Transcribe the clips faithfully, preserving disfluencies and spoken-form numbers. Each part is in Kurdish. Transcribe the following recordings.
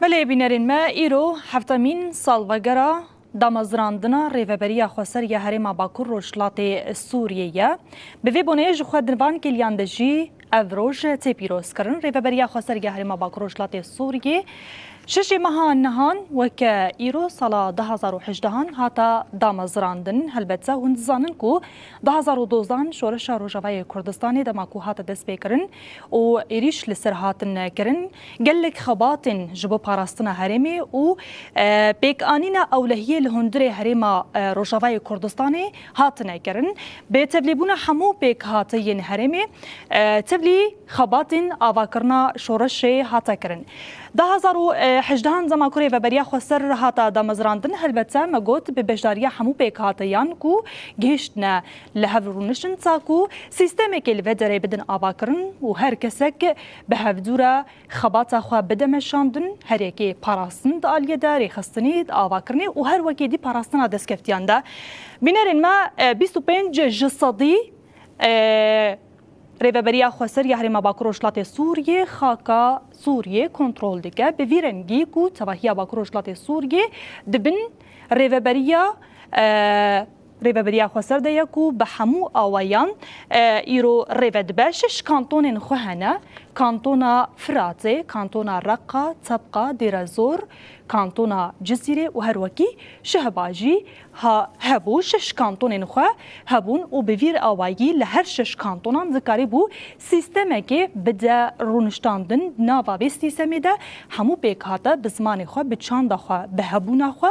Belê bînerên me, îro heftemîn salvegera damezrandina Rêveberiya Xweser ya Herêma Bakur Rojhilatê Sûriyê ye. Bi vê boneyê ji xwe di van kêliyan de jî ev roj tê pîrozkirin. Rêveberiya Xweser ya Herêma Bakur Rojhilatê Sûriyê şeşê meha nihan weke îro sala du hazar û hejdehan hata damezrandin. Helbet hûn dizanin ku du hazar û dozdehan şoreşa Rojavayê Kurdistanê dema ku hate destpêkirin û êrîş li ser hatin kirin, gelek xebatên ji bo parastina herêmê û, e, pêkanîna ewlehiyê li hundirê herêma, e, Rojavayê Kurdistanê hatine kirin. Bi tevlîbûna hemû pêkhateyên herêmê, e, tevlî xebatên avakirina şoreşê hate kirin. Du hazar û hejdehan zema ku Rêveberiya Xweser hata damezrandin, helbete me got bi beşdariya hemû pêkhateyan ku gihiştine li hev rûniştin ta ku sîstemekê li vê derê bidin avakirin û her kesek bi hevdû re xebata xwe bide meşandin, her yekê parastin di aliyê de, rêxistinî di avakirinê û her wekê dî parastina destkeftîyan de. Bînerên me, e, bîst û pênc ji sedî, e, Rêveberiya Xweser ya Herêma Bakur Rojhilatê Sûriyê xaka Sûriyê kontrol dike. Bi vî rengî ku tevahiya Bakur Rojhilatê Sûriyê di bin rêveberiya, e, Rêveberiya Xweser de ye ku bi hemû awayan, e, îro rêve dibe. Şeş kantonên xwe hene. Kantona Firatê, kantona Reqa, Tebqa, Dêrezor, kantona Cizîrê û her wekî Şehba jî ha hebû. Şeş kantonên xwe hebûn û bi vî awayî li her şeş kantonan dikarîbû sîstemekê bide rûniştandin. Nava vê sîstemê de hemû pêkhate bi zimanê xwe, bi çanda xwe, bi hebûna xwe,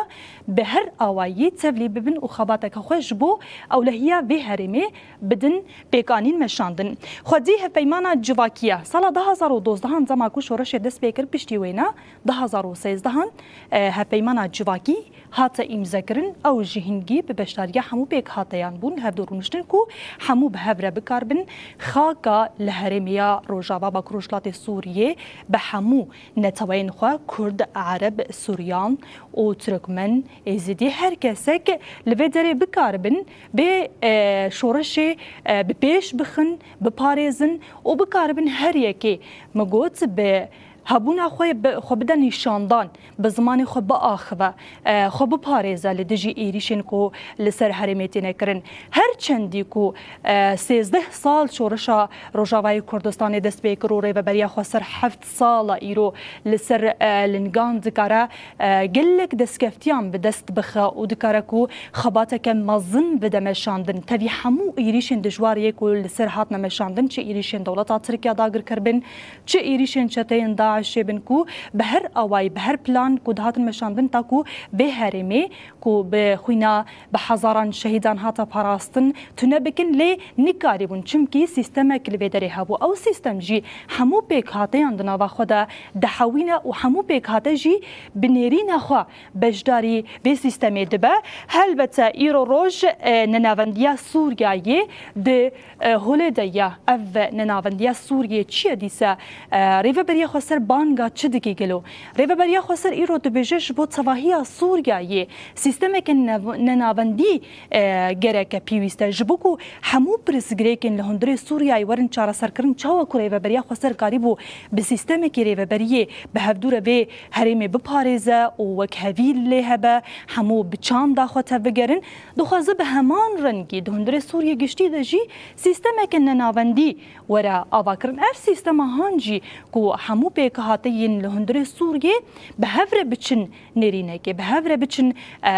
bi her awayî tevlî bibin û xebateke xwe ji bo ewlehiya vê herêmê bidin pêkanîn meşandin. Xwedî hevpeymana civakî ye. Sala du hazar û dozdehan zema ku şoreşê dest pê kir, piştî wêne du hazar û sêzdehan, e, hevpeymana civakî hate îmzekirin. Ew ji hingî bi beşdariya hemû pêkhateyan bûn, hevdu rûniştin ku hemû bi hev re bikaribin xaka li herêmê ya Rojava Bakur Rojhilatê Sûriyê bi hemû neteweyên xwe, Kurd, Ereb, Suryan û Tirkmen, Êzidî, her kesek li vê derê bikaribin bê, e, şoreşê, e, bi pêş bixin, biparêzin û bikaribin her yekê, min got, bi hebûna xwe bi, xwe bide nîşandan, bi zimanê xwe biaxive, e, xwe biparêze li dijî êrîşên ku li ser herêmê têne kirin. Her çendî ku, e, sêzdeh sal şoreşa Rojavayê Kurdistanê dest pê kir û Rêveberiya Xweser heft sala îro li ser, e, lingan dikare, e, gelek destkeftîyan bi dest bixe û dikare ku xebateke mezin bide meşandin. Tevî hemû êrîşên dijwar yê ku li ser hatine meşandin, çi êrîşên dewleta Tirk ya dagirker bin, çi êrîşên çeteyên DAIŞê bin ku bi her awayî, bi her plan ku dihatin meşandin ta ku vê herêmê ku bi xwîna bi hezaran şehîdan hate parastin, tune bikin, lê nikarîbûn, çimkî sîstemek li vê derê hebû. Ew sîstem jî hemû pêkhateyan di nava xwe de dihewîne û hemû pêkhate jî bi nêrîna xwe beşdarî vê sîstemê dibe. Helbete îro roj, e, nenavendiya Sûriyeyê di, e, holê de ye. Ev nenavendiya Sûriyê çi ye dîse? E, Rêveberiya Xweser banga çi dike gelo? Rêveberiya Xweser îro dibêje ji bo tevahiya Sûriyeyê sîstemeke nev-, nenavendî, e, gereke pêwîst e. Ji bo ku hemû pirsgirêkên li hundirê Sûriyeyê werin çareserkirin, çawa ku Rêveberiya Xweser karîbû bi sîstemekî rêveberiyê bi hevdû re vê herêmê biparêze û wekhevî lê hebe, hemû bi çanda xwe tevbigerin, dixwaze bi heman rengî di hundirê Sûriyê giştî de jî sîstemeke nenavendî were avakirin. Ev sîstema han jî ku hemû pêkhateyên li hundirê Sûriyê bi hev re biçin nêrînekê, bi hev re biçin, e,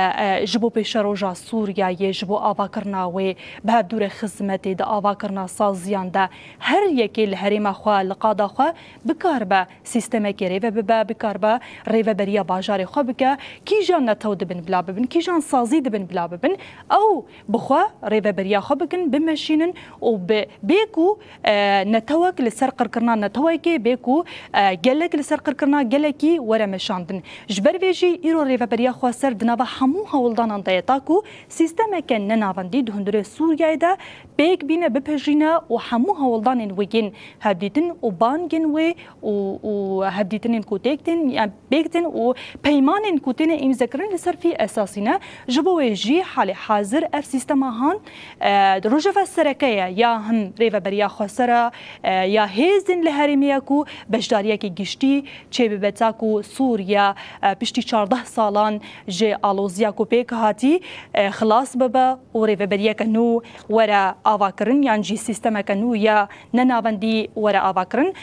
e, ji bo pêşeroja Sûriyeyê, ji bo avakirina wê, bi hevdû re xizmetê di avakirina saziyan de her yekê li herêma xwe, li qada xwe bikaribe sîstemekê rêve bibe, bikaribe rêveberiya bajarê xwe bike, kîjan netew dibin bila bibin, kîjan sazî dibin bila bibin, ew bi xwe rêveberiya xwe bikin, bimeşînin û bi, bê ku, e, netewek li ser qirkirina netewekê, bê ku, e, gelek li ser qirkirina gelekî were meşandin. Ji ber vê jî îro Rêveberiya Xweser di nava hemû hewldanan de ye ta ku sîstemeke nenavendî di hundirê Sûriyeyê de pêk bîne, bipejîne û hemû hewldanên wê yên hevdîtin û bangên wê û, û hevdîtinên ku têk tên, yan pêk tên û peymanên ku têne îmzekirin li ser vî esasî ne. Ji bo wê jî halê hazir ev sîstema han, e, rojeva sereke ye ya him Rêveberiya Xweser e, e, ya hêzên li herêmê ye ku beşdariyekî giştî çêbibe, ta ku Sûriye piştî çardeh salan ji aloziya ku pêk hatî xilas bibe û rêveberiyeke nû were avakirin, yan jî sîstemeke nû ya nenavendî were avakirin.